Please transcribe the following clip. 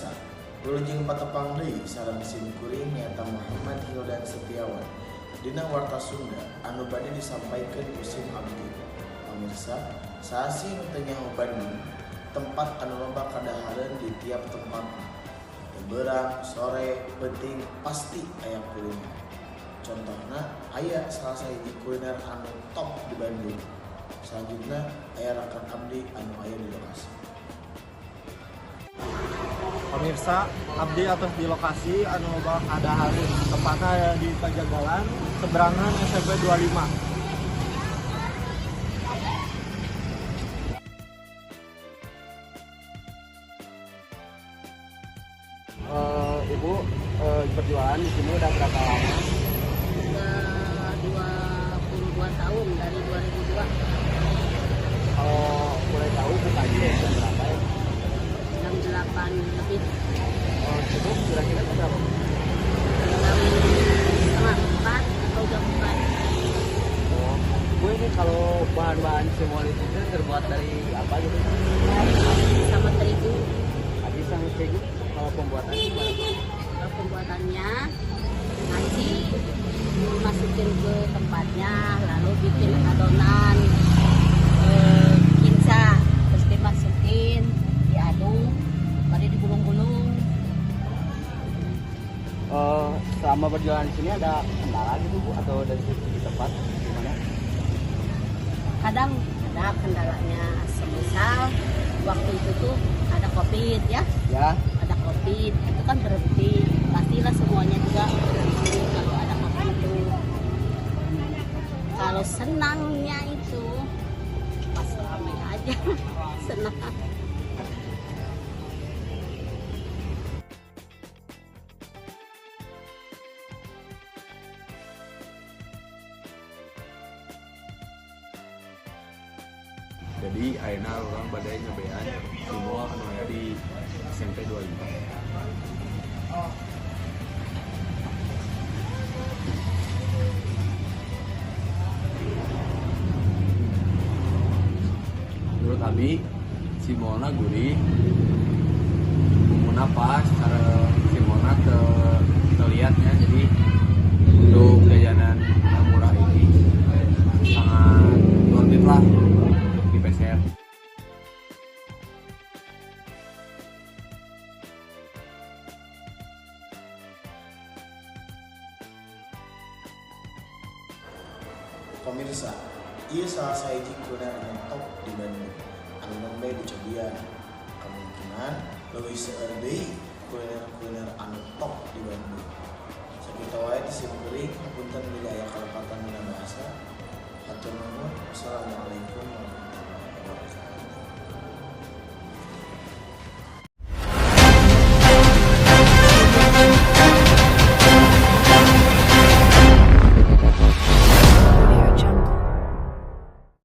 Pamirsa, wilujeng patepang deui sareng sim kuring nyaeta Muhammad Hildan Setiawan dina Warta Sunda anu bade disampaikeun ku sim abdi. Pamirsa, saha sih nu teu nyaho Bandung, tempat anu loba kadahareun di tiap tempatna. Teu beurang, sore, peuting pasti aya kuliner. Contohna aya salah sahiji kuliner anu top di Bandung. Selanjutna aya rekan abdi anu aya di lokasi. Pemirsa, abdi atos di lokasi anu loba kadahareun, tepatna aya di Pajagalan, seberangan SMP 25. Ibu berjualan di sini udah berapa lama? Sudah 22 tahun, dari 2002. Kalau boleh tahu bukanya dari jam berapa ya? Jam 8 lebih. Cukup kira-kira jam berapa? Jam 3:30 atau jam 4. Oh, Bu, ini kalau bahan-bahan cimol itu terbuat dari apa gitu? Dari aci sama terigu. Aci sama terigu. Kalau pembuatannya gimana, Bu? Kalau pembuatannya, aci dimasukin ke tempatnya, lalu bikin adonan kinca, terus dimasukin, diaduk, baru digulung-gulung. Selama berjualan di sini ada kendala gitu, Bu, atau dari segi tempat gimana? Kadang ada kendalanya, semisal waktu itu tuh ada COVID ya. Ya. Ada COVID, itu kan berhenti. Pastilah semuanya juga berhenti kalau ada COVID itu. Kalau senangnya itu pas rame aja, senang. Jadi ayeuna urang bade nyobean cimol anu aya di SMP 25. Menurut abi, cimolna gurih, bumbuna pas, cara cimolna teu liatnya, jadi untuk jajanan yang murah ini sangat worth it lah untuk dipeser. Pemirsa, ieu salah sahiji kuliner anu top di Bandung anu nembe dicobian. Kemungkinan leuwih seueur deui kuliner-kuliner anu top di Bandung. Sakitu wae ti sim kuring, hapunten bilih aya kalepatan dina bahasa. Hatur nuhun. Wassalamualaikum warahmatullahi wabarakatuh.